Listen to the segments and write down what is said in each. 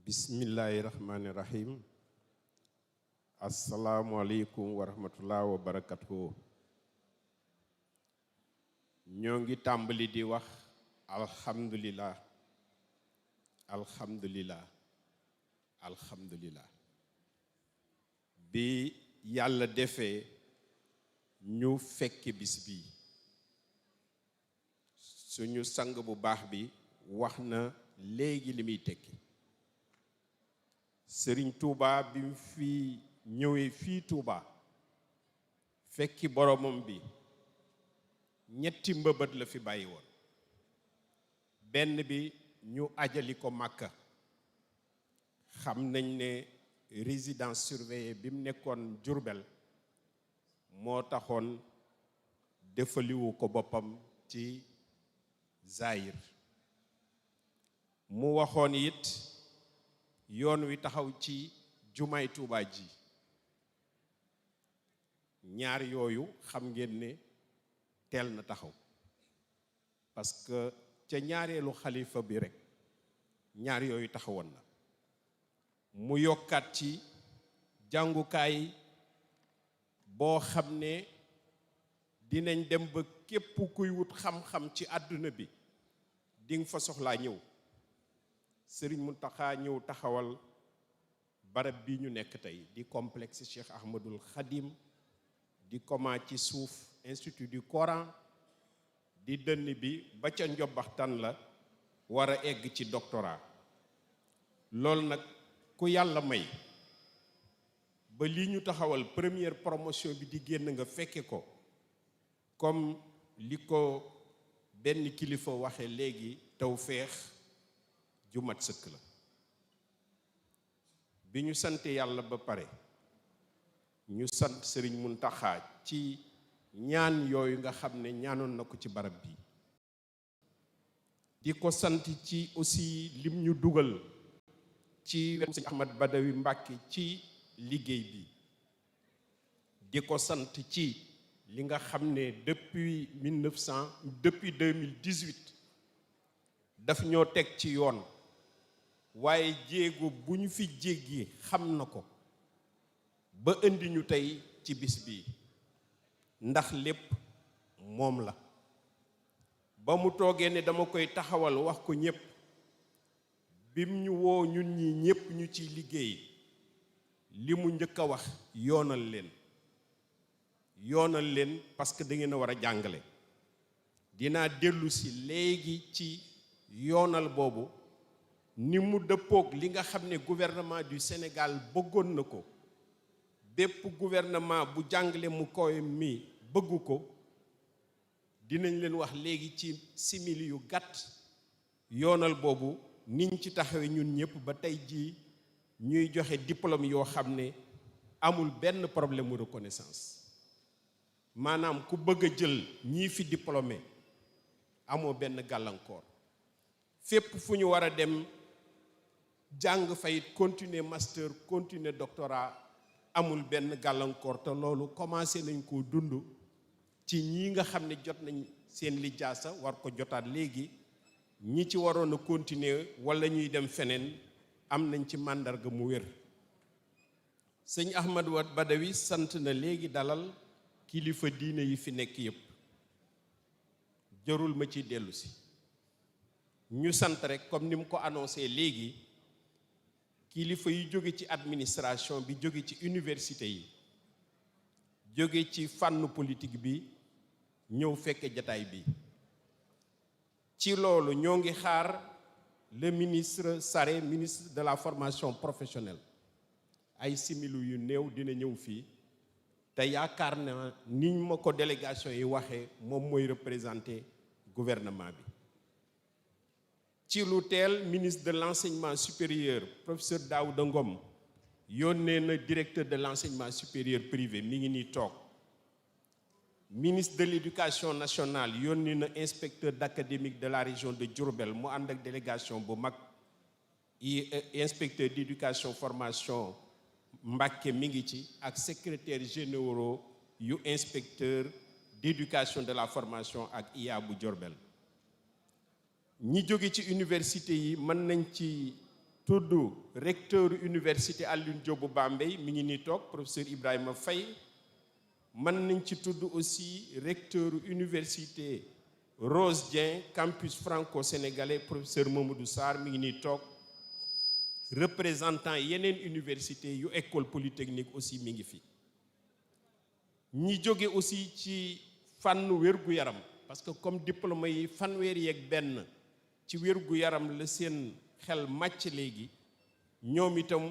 bismillahi rahmani rahim. Asalaamualeykum wa rahmatullah wa barakatuhu. ñoo ngi tàmbali di wax alhamdulillah alhamdulillah alhamdulillah bi yàlla defee ñu fekke bis bi suñu sang bu baax bi wax na léegi li muy tekki. Sëriñ Touba bi mu fi ñëwee fii Touba fekki boromam bi ñetti mbëbët la fi bàyyi woon. benn bi ñu ajali ko Màkka. xam nañ ne résidence surveillée bi mu nekkoon Jurbel moo taxoon defaliwu ko boppam ci Zahir. mu waxoon it yoon wi taxaw ci jumaay Tuubaa ji. ñaar yooyu xam ngeen ne teel na taxaw parce que ca ñaareelu xalifa bi rek ñaar yooyu taxawoon na. mu yokkaat ci jàngukaay boo xam ne dinañ dem ba képp kuy wut xam-xam ci àdduna bi di nga fa soxlaa ñëw. Sëriñ Muntaxa ñëw taxawal barab bi ñu nekk tey di complexe Cheikh Ahmadul Khadim di commencé ci suuf institut du Coran di dënn bi ba ca njobbaxtan la war a egg ci doctorat. loolu nag ku yàlla may ba lii ñu taxawal première promotion bi di génn nga fekke ko comme li ko benn kilifa waxe léegi tawfeex ju mat sëkk la. bi ñu sante yàlla ba pare ñu sant Sëriñ Muntaxa ci ñaan yooyu nga xam ne ñaanoon na ko ci barab bi. di ko sant ci aussi lim ñu dugal ci wetu Sëriñ Ahmad Badawi Mbàkke ci liggéey bi. di ko sant ci li nga xam ne depuis 2018 daf ñoo teg ci yoon. waaye jéego bu ñu fi jéggi xam na ko ba indi ñu tey ci bis bi ndax lépp moom la. ba mu toogee ne dama koy taxawal wax ko ñépp bim ñu woo ñun ñi ñépp ñu ciy liggéey li mu njëkk a wax yoonal leen parce que da ngeen a war a jàngale. dinaa dellu si léegi ci yoonal boobu ni mu dëppoog li nga xam ne gouvernement du Sénégal bëggoon na ko. bépp gouvernement bu jàngale mu koy mi bëggu ko dinañ leen wax léegi ci simili yu gàtt yoonal boobu niñ ci taxawee ñun ñëpp ba tey jii ñuy joxe diplôme yoo xam ne amul benn problème mu reconnaissance. maanaam ku bëgg a jël ñii fi diplômé amoo benn gàllankoor. fépp fu ñu war a dem jàng fayit continuer master continuer doctorat amul benn gàllankoor. te loolu commencé nañ koo dund ci ñi nga xam ne jot nañ seen lijaasa war ko jotaat léegi. ñi ci waroon a continuer wala ñuy dem feneen am nañ ci màndarga mu wér. sëñ Ahmad Badawi sant na léegi dalal kilifa diine yi fi nekk yépp jarul ma ci dellu si. ñu sant rek comme ni mu ko annoncé léegi kilifa yi jóge ci administration bi jóge ci université yi jóge ci fànn politique bi ñëw fekke jataay bi. ci loolu ñoo ngi xaar le ministre Sarré ministre de la formation professionnelle ay similu yu néew dina ñëw fii te yaakaar na niñ ma ko délégation yi waxee moom mooy représenter gouvernement bi. ci lu teel ministre de l'enseignement supérieur professeur Daouda Ngom yónnee na directeur de l'enseignement supérieur privé mi ngi nii toog. ministre de l'éducation nationale yónnee na inspecteur d'académique de la région de Diourbel mu ànd ak délégation bu mag. inspecteur d'éducation formation Mbàkke mi ngi ci ak secrétaire généraux yu inspecteur d'éducation de la formation ak IA bu Diourbel. ñi jóge ci université yi mën nañ ci tudd recteur université Alioune Diop bu Bambey mi ngi ni toog professeur Ibrahima Faye mën nañ ci tudd aussi recteur université Rose Dieng campus franco-sénégalais professeur Mamadou Sarr mi ngi ni toog représentant yeneen université yu école polytechnique aussi mi ngi fi ñi jóge aussi ci fànn wér-gu-yaram parce que comme diplôme yi fanweeri yeeg benn ci wér-gu-yaram la seen xel màcc léegi ñoom itam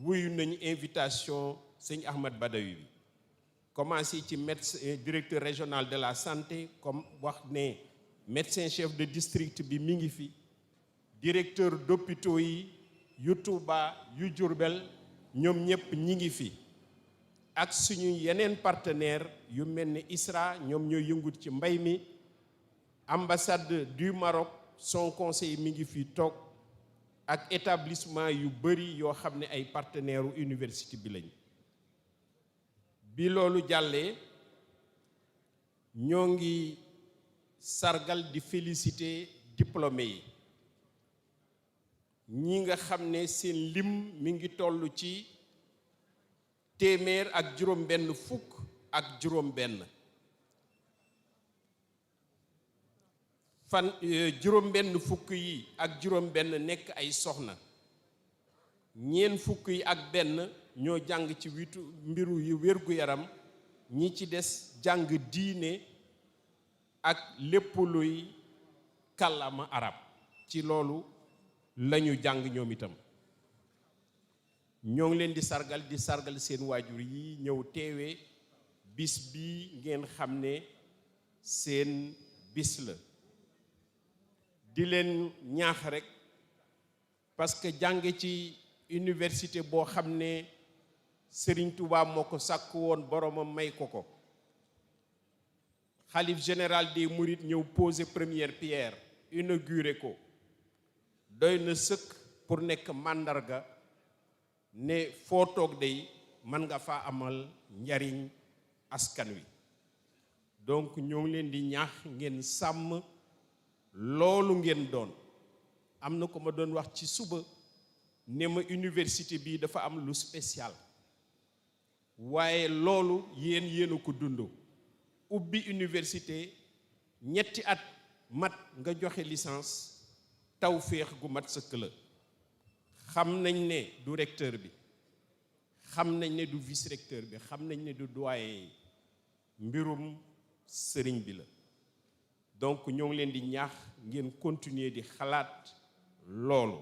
wuyu nañu invitation sëñ Ahmad Badawi bi commencé ci médecin directeur régional de la santé comme wax ne médecin chef de district bi mi ngi fi directeur d'hôpitaux yi yu Touba yu Diourbel ñoom ñëpp ñi ngi fi ak suñu yeneen partenaire yu mel ni ISRA ñoom ñooy yëngut ci mbay mi ambassade du Maroc son conseil mi ngi fi toog ak établissement yu bari yoo xam ne ay partenaires u université bi lañ bi loolu jàllee ñoo ngi sargal di féliciter diplômés yi ñi nga xam ne seen lim mi ngi toll ci téeméer ak juróom benn fukk ak juróom benn juróom benn fukk yi ak juróom benn nekk ay soxna ñeent fukk yi ak benn ñoo jàng ci mbiru yu wér-gu-yaram ñi ci des jàng diine ak lépp luy kàllaama arab ci loolu lañu jàng ñoom itam ñoo ngi leen di sargal seen waajur yi ñëw teewee bis bi ngeen xam ne seen bis la di leen ñaax rek parce que jàng ci université boo xam ne Serigne Touba moo ko sàkk woon boromam may ko xalif général des Mourides ñëw poser première pierre inauguré ko doy na sëkk pour nekk màndarga ne foo toog day mën nga faa amal njariñ askan wi donc ñoo ngi leen di ñaax ngeen sàmm loolu ngeen doon am na ko ma doon wax ci suba ne ma université bi dafa am lu spécial waaye loolu yéen a ko dund ubbi université ñetti at mat nga joxe licence tawféex gu mat sëkk la xam nañ ne du recteur bi xam nañ ne du vice recteur bi xam nañ ne du doyen yi mbirum sëriñ bi la donc ñoo ngi leen di ñaax ngeen continuer di xalaat loolu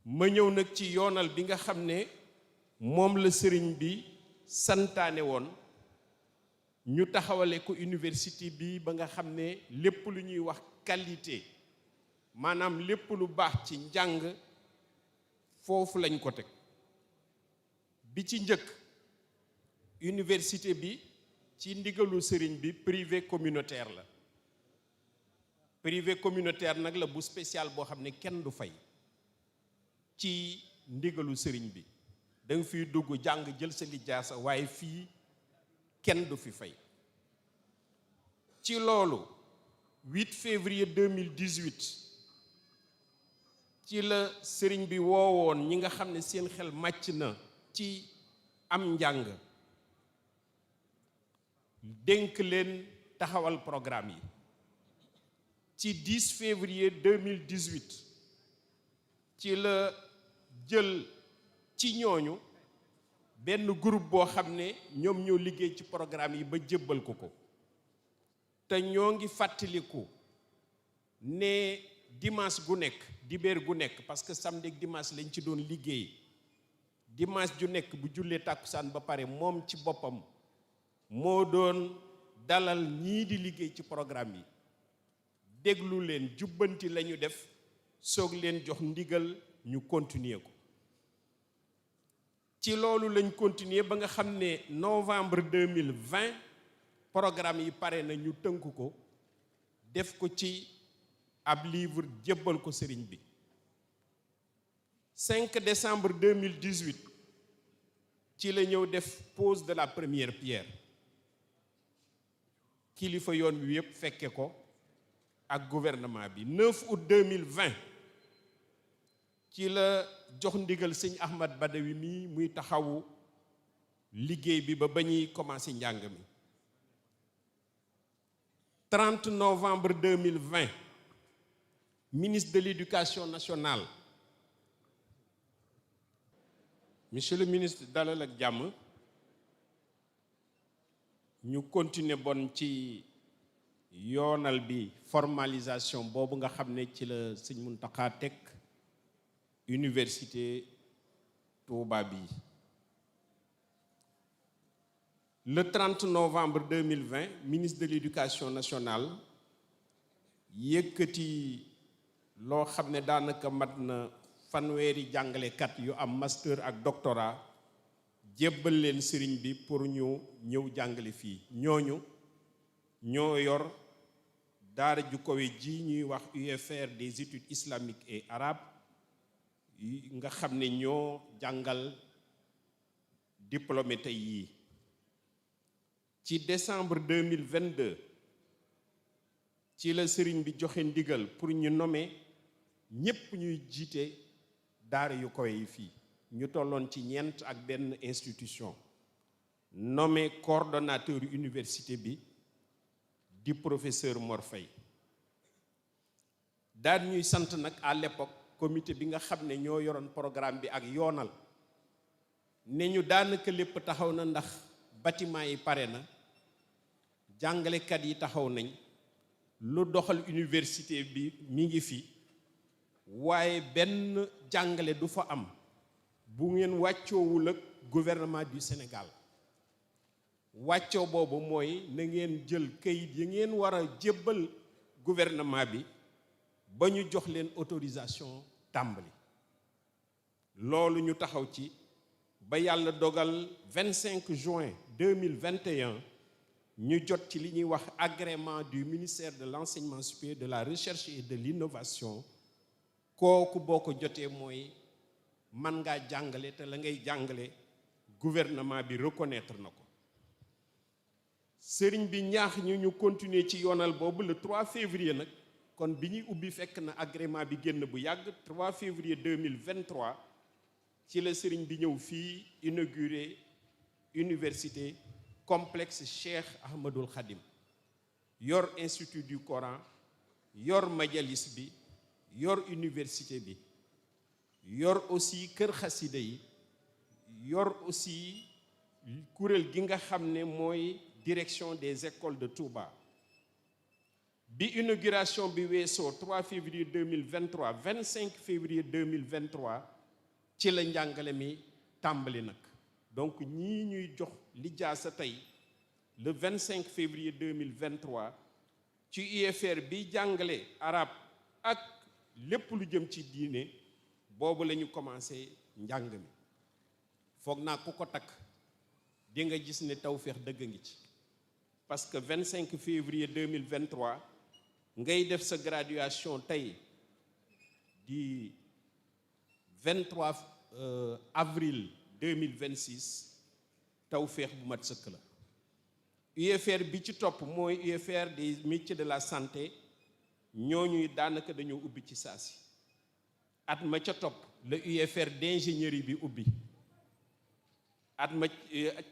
ma ñëw nag ci yoonal bi nga xam ne moom la sëriñ bi santaane woon ñu taxawale ko université bi ba nga xam ne lépp lu ñuy wax qualité maanaam lépp lu baax ci njàng foofu lañ ko teg bi ci njëkk université bi ci ndigalu sëriñ bi privé communautaire la privé communautaire nag la bu spécial boo xam ne kenn du fay ci ndigalu sëriñ bi da nga fiy dugg jàng jël sa lijaasa waaye fii kenn du fi fay ci loolu 8 février 2018 ci la sëriñ bi woowoon ñi nga xam ne seen xel màcc na ci am njàng dénk leen taxawal programme yi ci 10 février 2018 ci la jël ci ñooñu benn groupe boo xam ne ñoom ñoo liggéey ci programme yi ba jébbal ko te ñoo ngi fàttaliku ne dimanche gu nekk dibéer gu nekk parce que samedi ak dimanche lañ ci doon liggéey dimanche ju nekk bu jullee tàkkusaan ba pare moom ci boppam moo doon dalal ñii di liggéey ci programme yi déglu leen jubbanti lañu def soog leen jox ndigal ñu continuer ko ci loolu lañ continuer ba nga xam ne novembre 2020 programme yi pare na ñu tënk ko def ko ci ab livre jébbal ko sëriñ bi 5 décembre 2018 ci la ñëw def pose de la première pierre kilifa yoon wi yëpp fekke ko ak gouvernement bi 9 août 2020 ci la jox ndigal sëñ Ahmad Badawi mi muy taxawu liggéey bi ba ñuy commencé njàng mi 30 novembre 2020 ministre de l'éducation nationale monsieur le ministre dalal ak jàmm ñu continuer bon ci yoonal bi formalisation boobu nga xam ne ci la sëñ Mountakha teg université Touba bi le 30 novembre 2020 ministre de l'éducation nationale yëkkati loo xam ne daanaka mat na fanweeri jàngalekat yu am master ak doctorat jébbal leen sëriñ bi pour ñu ñëw jàngale fii ñooñu ñoo yor daara ju kawe ji ñuy wax UFR des études islamiques et arabes nga xam ne ñoo jàngal diplômé tey yii ci décembre 2022 ci la sëriñ bi joxe ndigal pour ñu nommer ñépp ñuy jiite daara yu kawe yi fii ñu tolloon ci ñeent ak benn institution nommé coordonnateur université bi di professeur Mor Faye daal ñuy sant nag à l'époque comité bi nga xam ne ñoo yoroon programme bi ak yoonal ne ñu daanaka lépp taxaw na ndax bâtiment yi pare na jàngalekat yi taxaw nañ lu doxal université bi mi ngi fi waaye benn jàngale du fa am bu ngeen wàccoowul ak gouvernement du Sénégal wàccoo boobu mooy na ngeen jël kayit yi ngeen war a jébbal gouvernement bi ba ñu jox leen autorisation tàmbali loolu ñu taxaw ci ba yàlla dogal 25 juin 2021 ñu jot ci li ñuy wax agrément du ministère de l'enseignement supérieur de la recherche et de l'innovation kooku boo ko jotee mooy man ngaa jàngale te la ngay jàngale gouvernement bi reconnaître na ko sëriñ bi ñaax ñu continuer ci yoonal boobu le 3 février nag kon bi ñuy ubbi fekk na agrément bi génn bu yàgg 3 février 2023 ci la sëriñ bi ñëw fii inauguré université complexe Cheikh Ahmadoul Khadim yor institut du Coran yor majalis bi yor université bi yor aussi kër xasida yi yor aussi kuréel gi nga xam ne mooy direction des écoles de Touba bi inauguration bi weesoo 3 février 2023 25 février 2023 ci la njàngale mi tàmbali nag donc ñii ñuy jox lijaasa tey le 25 février 2023 ci UFR bi jàngale arab ak lépp lu jëm ci diine boobu la ñu commencé njàng mi foog naa ku ko takk di nga gis ne tawféex dëgg ngi ci parce que 25 février 2023 ngay def sa graduation tey di 23 avril 2026 tawféex bu mat sëkk la UFR bi ci topp mooy UFR des métiers de la santé ñooñuy daanaka dañoo ubbi ci saasi at ma ca topp la UFR d'ingénierie bi ubbi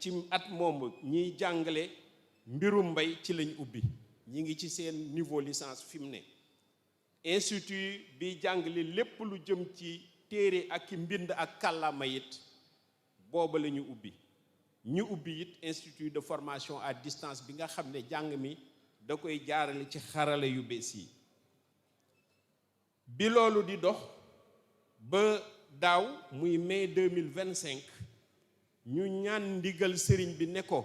ci at moomu ñiy jàngale mbirum mbay ci lañ ubbi ñi ngi ci seen niveau licence fi mu ne institut bi jàngale lépp lu jëm ci téere ak mbind ak kàllaama it booba la ñu ubbi ñu ubbi it institut de formation à distance bi nga xam ne jàng mi da koy jaarale ci xarala yu bees yi bi loolu di dox ba daaw muy mai 2025 ñu ñaan ndigal sëriñ bi ne ko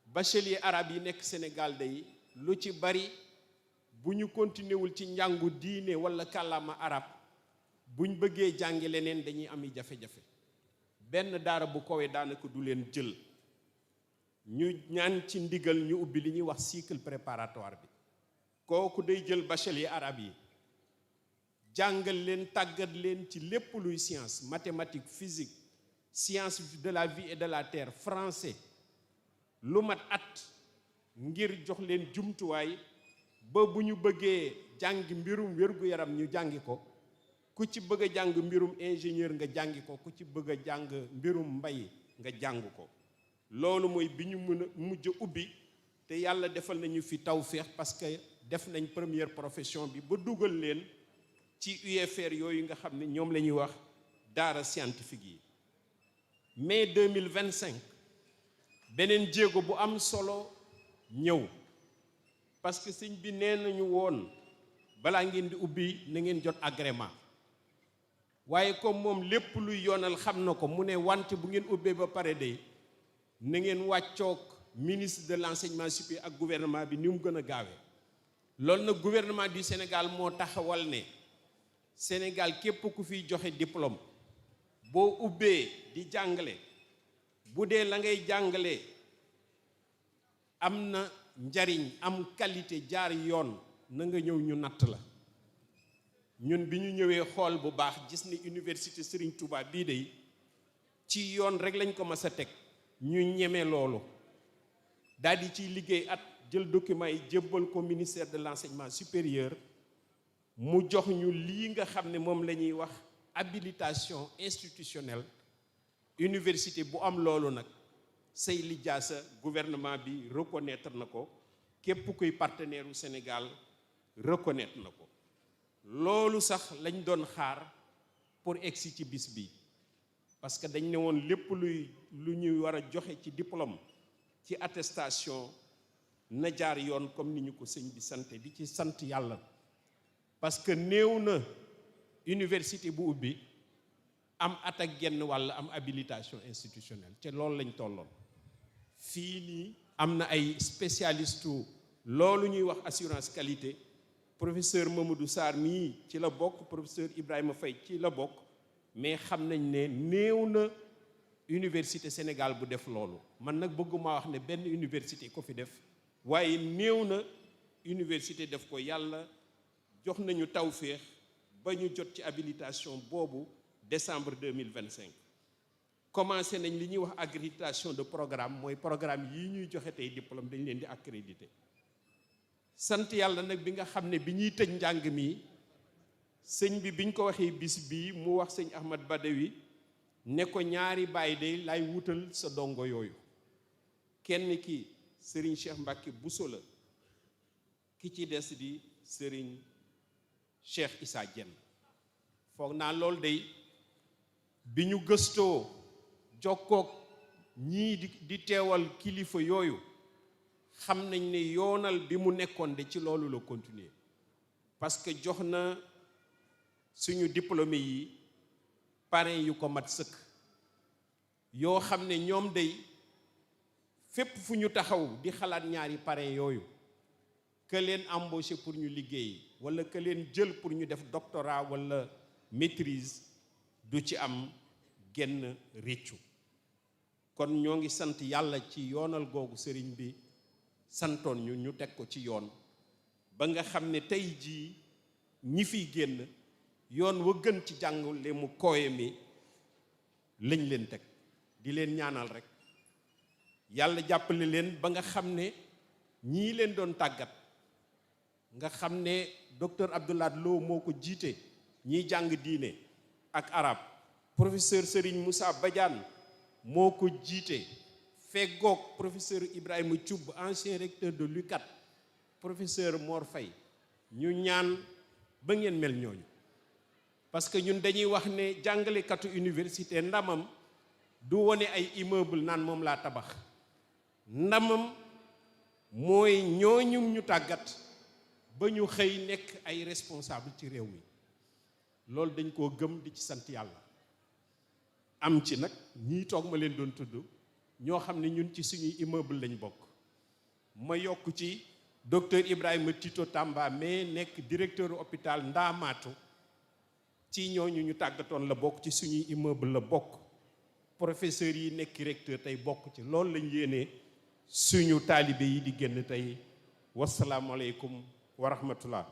bachelier arabe yi nekk Sénégal day lu ci bari bu ñu continué wul ci njàngu diine wala kàllaama arab buñ bëggee jàngi leneen dañuy am jafe-jafe benn daara bu kowee daanaka du leen jël ñu ñaan ci ndigal ñu ubbi li ñuy wax cycle préparatoire bi kooku day jël bachelier arabe yi jàngal leen tàggat leen ci lépp luy science mathématique physique science de la vie et de la terre français lu mat at ngir jox leen jumtuwaay ba bu ñu bëggee jàngi mbirum wér-gu-yaram ñu jàngi ko ku ci bëgg a jàng mbirum ingénieur nga jàngi ko, ku ci bëgg a jàng mbirum mbay nga jàng ko. loolu mooy bi ñu mën a mujj ubbi, te yàlla defal nañu fi tawféex parce que def nañ première profession bi ba dugal leen ci UFR yooyu nga xam ne ñoom la ñuy wax daara scientifique yi. mai 2025 beneen jéego bu am solo ñëw, parce que sëñ bi nee nañu woon balaa ngeen di ubbi na ngeen jot agrément. waaye comme moom lépp luy yoonal xam na ko, mu ne wante bu ngeen ubbee ba pare de na ngeen wàccoog ministre de l'enseignement supérieur ak gouvernement bi ni mu gën a gaawee. loolu nag gouvernement du Sénégal moo taxawal ne Sénégal képp ku fiy joxe diplôme boo ubbee di jàngale, bu dee la ngay jàngale am na njariñ, am qualité, jaar yoon, na nga ñëw ñu natt la. ñun bi ñu ñëwee xool bu baax gis ni université Serigne Touba bii de ci yoon rek lañ ko mas a teg, ñu ñeme loolu daal di ciy liggéey at, jël document yi jébbal ko ministère de l'enseignement supérieur, mu jox ñu lii nga xam ne moom la ñuy wax habilitation institutionnelle. université bu am loolu nag say lijaasa gouvernement bi reconnaître na ko, képp kuy partenaire u Sénégal reconnaître na ko. loolu sax lañ doon xaar pour egsi ci bis bi, parce que dañ ne woon lépp lu ñuy war a joxe ci diplôme, ci attestation, na jaar yoon comme ni ñu ko sëñ bi sante, di ci sant yàlla. parce que néew na université bu ubbi am at ak genn wàll am habilitation institutionnelle, te loolu lañ tolloon. fii nii am na ay spécialiste loolu ñuy wax assurance qualité. professeur Mamadou Sarr mii ci la bokk, professeur Ibrahima Faye ci la bokk, mais xam nañ ne néew na université Sénégal bu def loolu. man nag bëgguma wax ne benn université ko fi def, waaye néew na université def ko. yàlla jox nañu tawféex ba ñu jot ci habilitation boobu décembre 2025. commencé nañ li ñuy wax accréditation de programme, mooy programme yi ñuy joxe tey diplôme dañ leen di accrédité. sant yàlla nag bi nga xam ne bi ñuy tëj njàng mi, sëñ bi biñ ko waxee bis bii mu wax sëñ Ahmad Badawi ne ko ñaari baay de lay wutal sa dongo yooyu. kenn ki Serigne Cheikh Mbacke Bousso la, ki ci des di Serigne Cheikh Issa Diène. foog naa loolu day bi ñu gëstoo jokkoog ñii di teewal kilifa yooyu, xam nañ ne yoonal bi mu nekkoon de ci loolu la continuer, parce que jox na suñu diplômé yi parrain yu ko mat sëkk, yoo xam ne ñoom day fépp fu ñu taxaw di xalaat ñaari parrain yooyu, que leen embauché pour ñu liggéey wala que leen jël pour ñu def doctorat wala maîtrise, du ci am genn réccu. kon ñoo ngi sant yàlla ci yoonal googu sëriñ bi santoon ñu teg ko ci yoon, ba nga xam ne tey jii ñi fiy génn yoon wa gën ci jàngale mu kooye mi lañ leen teg. di leen ñaanal rek yàlla jàppale leen ba nga xam ne ñii leen doon tàggat, nga xam ne docteur Abdoulaye Lo moo ko jiite, ñiy jàng diine ak arab. professeur Serigne Moussa Badiane moo ko jiite, feggoog professeur Ibrahima Thioub, ancien recteur de l'UCAD, professeur Mor Faye. ñu ñaan ba ngeen mel ñooñu, parce que ñun dañuy wax ne jàngalekatu université ndamam du wone ay immeuble naan moom laa tabax. ndamam mooy ñooñu ñu tàggat ba ñu xëy nekk ay responsable ci réew mi. loolu dañ koo gëm, di ci sant yàlla. am ci nag ñii toog ma leen doon tudd ñoo xam ne ñun ci suñuy immeuble lañ bokk. ma yokk ci docteur Ibrahima Tito Tamba mais nekk directeur hôpital Ndaamaatu, ci ñooñu ñu tàggatoon la bokk, ci suñuy immeuble la bokk. professeurs yi nekk recteur tey bokk ci. loolu lañ yéenee suñu taalibe yi di génn tey. wasalaamualeykum wa rahmatullah.